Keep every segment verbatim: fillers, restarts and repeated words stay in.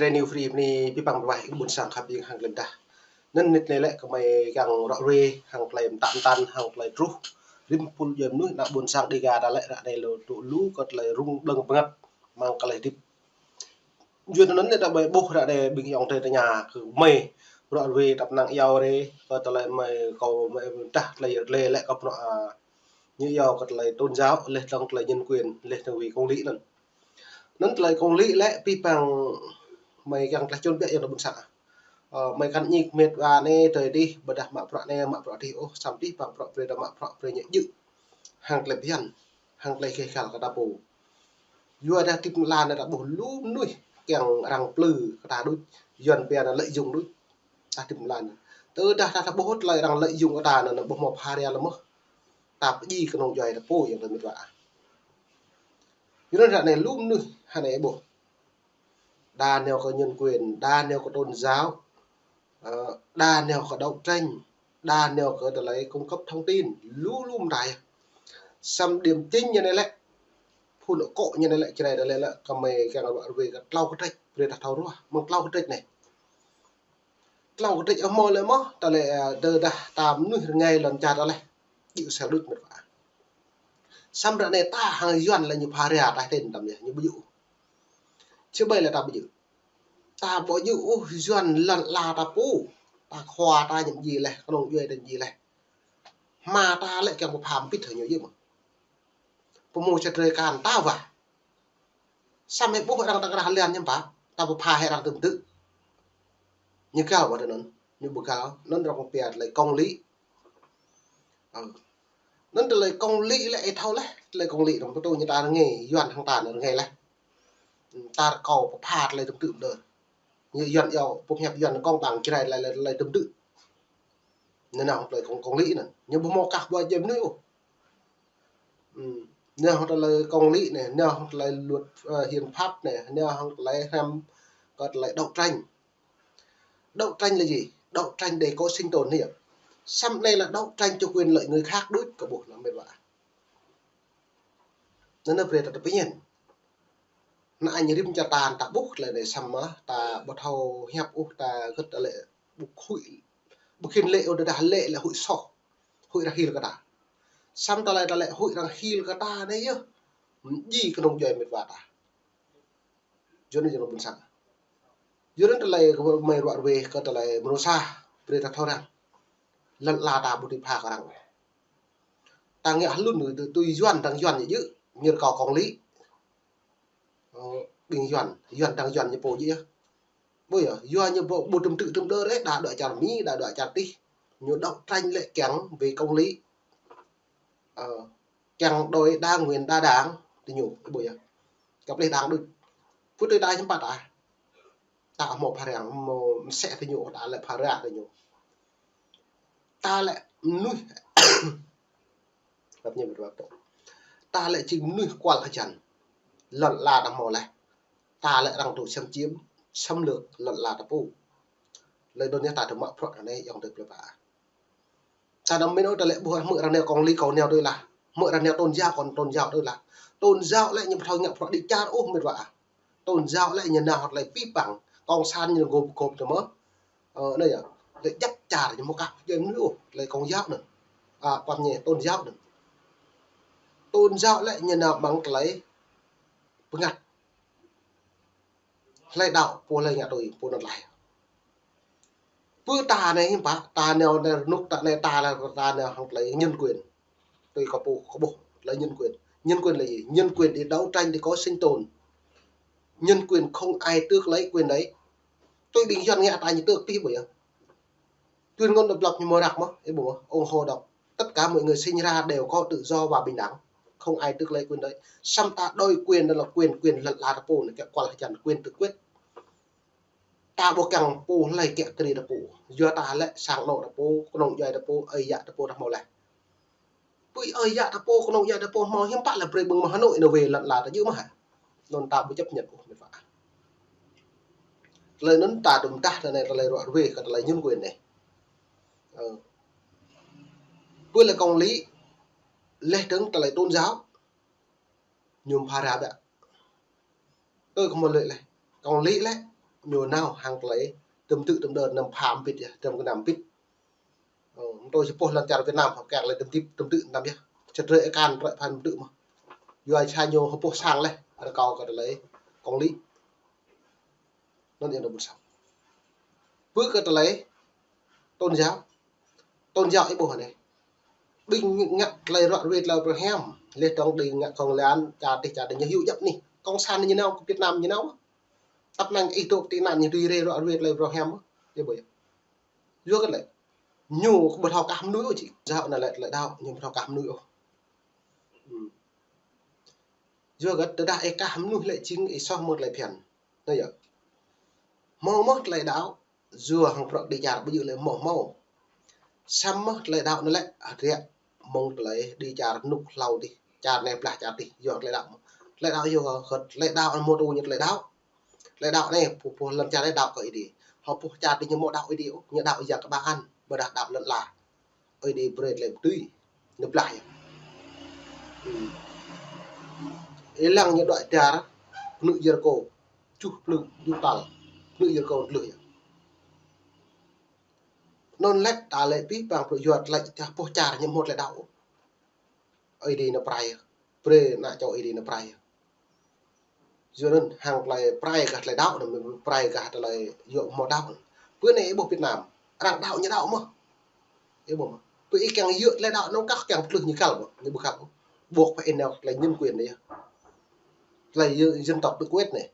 Rê New Free bơni abih bang mơnuih ƀôn sang khăp hiam hăng lŏn tơnah. Anŭn mơnit anai lĕ kơmơi kiăng ră ruai hăng tơlơi mơtă mơtăn hăng tơlơi truh rĭm pul djuai mơnuih ană ƀôn sang Dega ta lĕ ră anai lu tŭ lu kơ tơlơi rŭng ƀlơ̆ng bơngăt amăng tơlơi hơdip. Yua anŭn anai ta ƀuh ră anai ƀing ayŏng adơi tơña kơ mơi ră ruai tơpă năng iâu rê kơ tơlơi mơi kâo mơi mơdah tơlơi rơlê lĕ kơ pơnŏ, a, ñu iâu kơ tơlơi tôn giáo, laih dơ̆ng tơlơi nhân quyền, laih dơ̆ng về công lý anŭn. Anŭn tơlơi công lý lĕ abih bang mơi kiăng tơlơi čun biă ayŏng adơi ƀôn sang. Ơ, mơi kăn ñik met wa anai tơi dih, ƀôdah mă bruă anai, mă bruă dih ôh, samơ̆ abih bang bruă brơi ta mă bruă brơi ñu djơ̆ hăng tơlơi bơyan, hăng tơlơi kheh khăl kơ ta pô. Yua dah hơdip lăn anai ta ƀuh lu mơnuih kiăng arăng plư kơ ta đôč, Yuan pia anŭn lợi dụng đôč. Ta hơdip lăn anai. Tơdah ta, ta ƀuh tơlơi arăng lợi dụng kơ ta anŭn, anŭn ƀuh hmâo pha ria lơmơ̆. Ta pơjing kơnung djuai ta pô ayŏng adơi met wa. Yua anŭn ră anai lu mơnuih ră anai ƀuh. Đa nao kơ nhân quyền, đa nao kơ tôn giáo, ơ, đa nao kơ đấu tranh, đa nao kơ tơlơi cung cấp thông tin, lu lu mơtai. Samơ̆ điểm chính ñu anai lĕ, phŭn akŏ ñu anai lĕ, Jrai ta lĕ lĕ, kơmơi kiăng ră ruai kơ tlâo kơtrĕč, brơi ta thâo ruah, mơ̆ng tlâo kơtrĕč anai. Tlâo kơtrĕč ơ hmâo lĕ mơ̆, ta lĕ, ơ, tơdah ta mơnuih rơngai lŏn čar ta lĕ, djơ̆ sel đôč met wa. Samơ̆ ră anai ta hăng Yuan lĕ ñu pha ria ta hơtĕn tăm yơh, ñu ƀu djơ̆. Či ƀai lĕ ta ƀu djơ̆. Ta ƀu djơ̆ ôh Yuan lŏn ala ta pô. Ta khua ta ñu či laih, kơnung djuai ta ñu či laih. Hmâo ta lĕ kiăng pơpha pĭt hăng ñu djơ̆ mơ̆. Pơmô čơtrơi kan ta wa. Samơ̆ ƀuh arăng tơkrah lĕ ñu pă, ta pơpha hĭ arăng tơm tơ̆. Ñu găl ƀu tui anŭn, ñu ƀu găl, anŭn arăng pia tơlơi công lý. Ơ. Anŭn tơlơi công lý lĕ ih thâo laih, tơlơi công lý anŭn pơtô ñu ta rơngai, Yuan hăng ta anŭn rơngai laih. Ta rơkâo pơpha tơlơi tơm tơ̆ đơ. Ñu Yuan iâu, pơhiăp Yuan công bằng Jrai lĕ, lĕ, lĕ tơm tơ̆. Anŭn nao tơlơi công, công lý anŭn. Ñu ƀu hmâo kah ƀu djơ̆ mơnuih ôh. Ừm. Nao tơlơi công lý anai, nao tơlơi luật, ơ, hiến pháp anai, nao tơlơi hrăm kơ tơlơi đấu tranh. Đấu tranh là gì? Đấu tranh để có sinh tồn anai yơh. Samơ̆ anai là đấu tranh cho quyền lợi người khác đôč kơ ƀuh anŭn met wa. Anŭn anai brơi ta tơpă ñen. Anai ñu rĭm čar ta, ta ƀuh tơlơi anai samơ̆ ta ƀu thâo hiăp ôh ta gơ̆t tơlơi ƀu huĭ. Ƀu khĭn lĕ ôh tơdah lĕ lĕ huĭ soh. Huĭ arăng hil kơ ta. Samơ̆ tơlơi ta lĕ huĭ arăng hil kơ ta anai yơh. Mơ̆ či kơnung djuai met wa ta. Yua anŭn yơh ƀôn sang. Yua anŭn tơlơi kơ mơi ră ruai kơ tơlơi mơnuih sa brơi ta thâo răng. Lŏn ala ta ƀu tui pha kơ arăng. Ta ngă hlŭn tui, tui Yuan, dang Yuan ñu djơ̆, ñu rơkâo công lý. Ơ, ƀing Yuan, Yuan dang Yuan ñu pô djơ̆ yơh. Ƀu yơh, Yuan ñu ƀu, ƀu tơm tơ̆ tơm đơ rĕ, đa đuaĭ čar Mi, đa đuaĭ čar tih. Ñu đấu tranh lĕ kiăng về công lý. Ơ, kiăng đòi đa nguyên đa đảng, tui ñu, ƀu yơh. Kăp lĕ đảng đôč. Pơtui ta hiư̆m pă ta. Ta hmâo pha ria, hmâo mơsĕ tui ñu, ta lĕ pha ria tui ñu. Ta lĕ mơnuih. Kăp ñu ƀu ƀu. Ta lĕ jing mơnuih kual hơjăn. Lŏn ala ta hmâo laih. Ta lĕ arăng tŭ xâm chiếm, xâm lược lŏn ala ta pô. Lĕ anŭn yơh ta tŭ mă bruă anai ayŏng adơi plơi pla. Ta anăm mĭn ôh ta lĕ ƀuh hmư̆ arăng nao công lý kâo nao tui lah. Hmư̆ arăng nao tôn giáo kâo tôn giáo tui lah. Tôn giáo lĕ ñu ƀu thâo ngă bruă đĭ čar ôh met wa. Tôn giáo lĕ ñu nao hŏt tơlơi pĭ păng. Cộng sản ñu gôp gôp tơ mơ̆. Ơ, anai yơh. Lĕ djăp čar ñu hmâo kah djuai mơnuih ôh. Tơlơi công giáo anŭn. A, pap ñu tôn giáo anŭn. Tôn giáo lĕ ñu nao amăng tơlơi bơngăt. Hlơi đaŏ, pô hlơi ngă tui, pô anŭn laih. Pơ ta anai hiư̆m pă, ta nao anai rơnŭk ta anai ta lĕ ta nao hăng tơlơi nhân quyền. Tui kơ pô, kơ ƀuh, tơlơi nhân quyền. Nhân quyền là gì? Nhân quyền để đấu tranh để có sinh tồn. Nhân quyền không ai tước lấy quyền đấy. Tui ƀing Yuan ngă ta ñu tước pih ƀu yơh. Tuyên ngôn độc lập ñu hmâo răk mơ̆, ih ƀuh mơ̆, ủng hộ độc. Tất cả mọi người sinh ra đều có tự do và bình đẳng. Không ai tước lấy quyền đấy. Samơ̆ ta đòi quyền đó là quyền, quyền lŏn ala ta pô anai, kơ kual hơjăn quyền tự quyết. Ta ƀu kiăng pô hlơi kiăng kơri ta pô. Yua ta lĕ sang anŏ ta pô, kơnung djuai ta pô, ơi yă ta pô ta hmâo laih. Pui ơi yă ta pô, kơnung djuai ta pô hmâo hiư̆m pă lĕ brơi ƀing mơ̆ Hà Nội nao wai lŏn ala ta djơ̆ mơ̆ hă. Anŭn ta ƀu chấp nhận ôh met wa. Tơlơi anŭn ta tŭm tah tơlơi anai tơlơi ră ruai kơ tơlơi nhân quyền anai. Ơ. Pui lĕ công lý, laih dơ̆ng tơlơi tôn giáo. Ñu pha ria ƀiă. Ơ, kơ mơ̆ lĕ lĕ. Công lý lĕ. ñu nao hăng tơlơi tơm tư̆ tơm đơr năm pham bit yơh, tơm kơ năm bit. Ơ, mơ̆ng tơ či pô lŏn čar Việt Nam, hŏ keng lĕ tơm tư̆, tơm tư̆ năm yơh. Čơtrơi ê kan trơi phan tư̆ mơ̆. Yua sa ñu hơpô sang lĕ, rơkâo kơ tơlơi công lý. Anŭn yơh anŭn ƀuh sang. Pơ kơ tơlơi tôn giáo. Tôn giáo ih ƀuh anai. Ƀing ngă tơlơi ruă ruê tơlơi pơhrăm. Leh tong đĭ ngă kông lan, čar tih čar đĭ ñu hyu djăp anai. Kông san ñu nao, kơ Việt Nam ñu nao. Tăp năng ih dŏ tị nạn ñu tui rê ruă ruê tơlơi pơhrăm. Ih ƀuh yơh. Yua kơ lĕ. Ñu kơ ƀu thâo kah mơnuih ôh či. Giáo anai lĕ tơlơi đaŏ, ñu ƀu thâo kah mơnuih ôh. Yua kơ tơdah ih kah mơnuih lĕ jing ih soh mơ̆ng tơlơi phiăn. Anai yơh. Hmâo mơ̆ tơlơi đaŏ, yua hăng prăk đĭ čar ƀu djơ̆ lĕ hmâo hmâo. Samơ̆ tơlơi đaŏ anai lĕ, hơdră mơ̆ng tơlơi đĭ čar rơnŭk hlâo dih, čar anai blah čar dih, yua tơlơi đaŏ. Tơlơi đaŏ yua kơ tơlơi đaŏ hmâo tŭ ñu tơlơi đaŏ. Tơlơi đaŏ anai, pô, pô lŏn čar anai đaŏ kơ Ơi Adai. Hơpô čar dih ñu hmâo đaŏ Ơi Adai ôh, ñu đaŏ yang kơƀah an, ƀôdah đaŏ lŏn ala. Ơi Adai brơi tơlơi pơtui, ñu blah yơh. Ih lăng ñu đuaĭ dar, pơnư̆ Yêrikô, juh plư, juh tal, pơnư̆ Yêrikô tơlưh yơh. Anŭn lĕ ta lĕ pih pang prăk yua tơlơi tah pô čar ñu hmâo tơlơi đaŏ. Ơi Adai nao prai yơh. Brơi ană čô Ơi Adai nao prai yơh. Yua anŭn hăng tơlơi prai kah tơlơi đaŏ, anŭn prai kah tơlơi yua hmâo đaŏ. Pơ anai ih ƀuh Việt Nam, arăng đaŏ ñu đaŏ mơ̆. Ih ƀuh mơ̆. Pơ ih kiăng yua tơlơi đaŏ anŭn kah kiăng pơtlưh ñu kăl mơ̆, ñu ƀu kăl ôh. Ƀuh pơ ih nao tơlơi nhân quyền anai yơh. Tơlơi dân tộc tự quyết anai.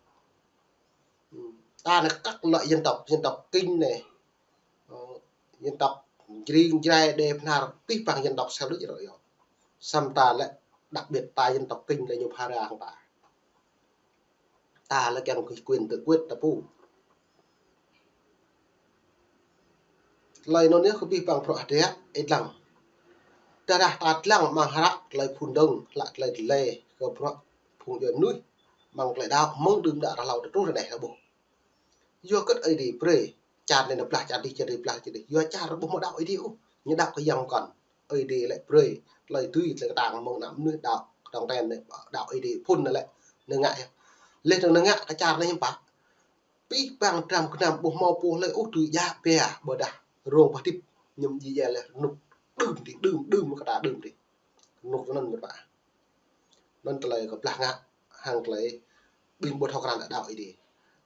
Ta anai kah lŏ dân tộc, dân tộc Kinh anai. Ơ, dân tộc Jrai, Jrai, Đê, Bơhnar, pih pang dân tộc sa đôč rŏ yơh. Samơ̆ ta lĕ đặc biệt ta dân tộc Kinh lĕ ñu phara hăng ta. Ta lĕ kiăng kơ quyền tự quyết ta pô. Tơlơi anŭn yơh kơ pih pang prăk hơdră, ih lăng. Tơdah ta lăng mơ̆ng hră tơlơi phun dơ̆ng, hlak tơlơi tơlơi kơ prăk phung djuai mơnuih, mơ̆ng tơlơi đaŏ, mơ̆ng đưm đă ră hlâo tơl truh ră anai hă ƀuh. Yua kơ Ơi Adai brơi, čar anai nao blah čar dih, čar dih blah čar dih. Yua čar ƀu hmâo đaŏ Ơi Adai ôh, ñu đaŏ kơ yang pơkŏn. Ơi Adai lĕ brơi tơlơi tui, tơlơi kơtang mơ̆ng ană mơnuih đaŏ kơtang ten anai, đaŏ Ơi Adai phun anai lĕ, ñu ngă yơh. Leh anŭn ñu ngă kơ čar anai hiư̆m pă. Pih pang dram gơnam ƀu hmâo pô hlơi ôh tui djă pia ƀôdah rông pơhơdip, ñu djai leh rơnŭk đưm dih, đưm, đưm kơ ta đưm dih. Rơnŭk anŭn mơ̆n ƀă. Anŭn tơlơi kơblah ngă, hăng tơlơi ƀing ƀu thâo krăn đaŏ Ơi Adai.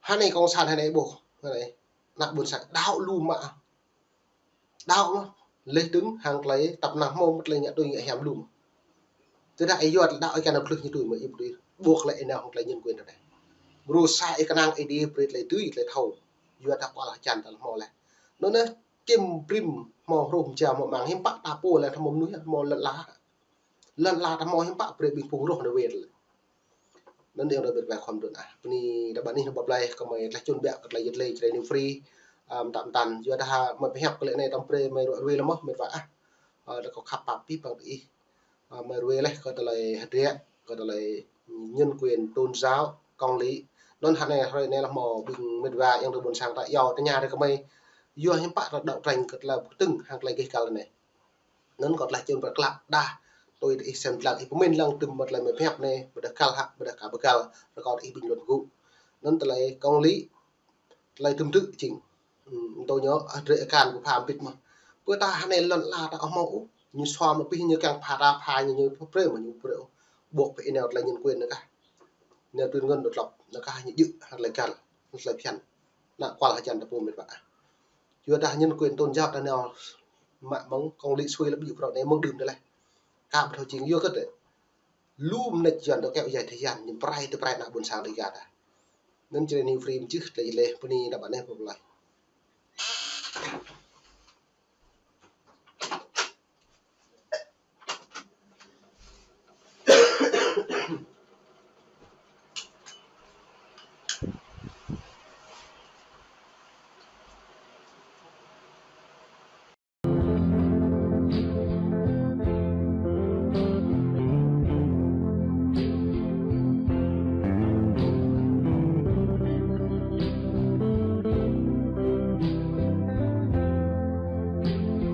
Hơnai kông san hơnai ƀuh, hơnai. Ană ƀôn sang đaŏ lu mă. Đaŏ mơ̆, leh dơ̆ng hăng tơlơi tăp năng hmâo mơ̆ tơlơi ngă tui ngă hiam lu mơ̆. Tơdah ih yua tơlơi đaŏ ih kiăng nao pơtlưh ñu tui mơ̆, ih ƀu tui. Ƀuh tơlơi ih nao hăng tơlơi nhân quyền tơdơi. Mrô sa ih kơnang Ơi Adai brơi tơlơi tui, tơlơi thâo. Yua ta kual hơjan ta hmâo leh. Anŭn anai, čim brĭm hmâo hruh mơja hmâo amăng hiư̆m pă ta pô leh hmâo mơnuih hmâo lŏn ala. Lŏn ala ta hmâo hiư̆m pă brơi ƀing phung rŏh anai wơ̆t leh. Anŭn yơh ră anai ƀiă khŏm dơ̆ng ah. Bơni ră anai anŭn ƀă blai kơ mơi tlaih čun biă kơ tlaih yơh tlaih Jrai New Free. Ăm, tăm tăn. Yua dah mơi pơhiăp kơ lĕ anai tăm brơi mơi ruă ruê lăm mơ̆ mĕt wa ah. Ơ, ră kâo khăp pap pih pang tơ ih. Ơ, mơi ruê leh kơ tơlơi hơdră, kơ tơlơi nhân quyền, tôn giáo, công lý. Anŭn hơnai hrơi anai lăm mơ̆ ƀing mĕt wa yang tơ ƀôn sang ta iâu tơña ră kơ mơi. Yua hiư̆m pă ta đấu tranh kơ tơlơi pơtưng hăng tơlơi gêh găl anai. Anŭn kâo tlaih čun pơklă đah. Tui ih sem lăng, ih pơmĭn lăng tơm mơ̆ tơlơi mơi pơhiăp anai, ƀôdah găl hă, ƀôdah aka ƀu găl, rơkâo ih ƀing lŏn gŭ. Anŭn tơlơi công lý, tơlơi tơm tư̆ jing. Ưm, tơ ñu, ah, drơi akan pơpha ƀit mơ̆. Pơ ta hơnai lŏn ala ta ƀu hmâo ôh. Ñu sua mơ̆ pih ñu kiăng pha ta pha ñu, ñu pơprê mơ̆ ñu pơprê ôh. Ƀuh pơ ih nao tơlơi nhân quyền anai kah. Nao tui ngăn độc lập anai kah ñu djơ̆ hă tơlơi găl, tơlơi phiăn. Ană kual hơjan ta pô mĕt wa ah. Yua dah nhân quyền tôn giáo ta nao mă mơ̆ng công lý sui lăp ƀu prŏ anai mơ̆ng đưm tơlơi. Kah ƀu thâo jing yua kơ tơ. Lu mơneč Yuan tơ keo yai tơ Yuan, ñu prai tơ prai ană ƀôn sang Dega ta. Anŭn Jrai New Free mơjưh tlaih leh, bơni ră anai ƀă blai.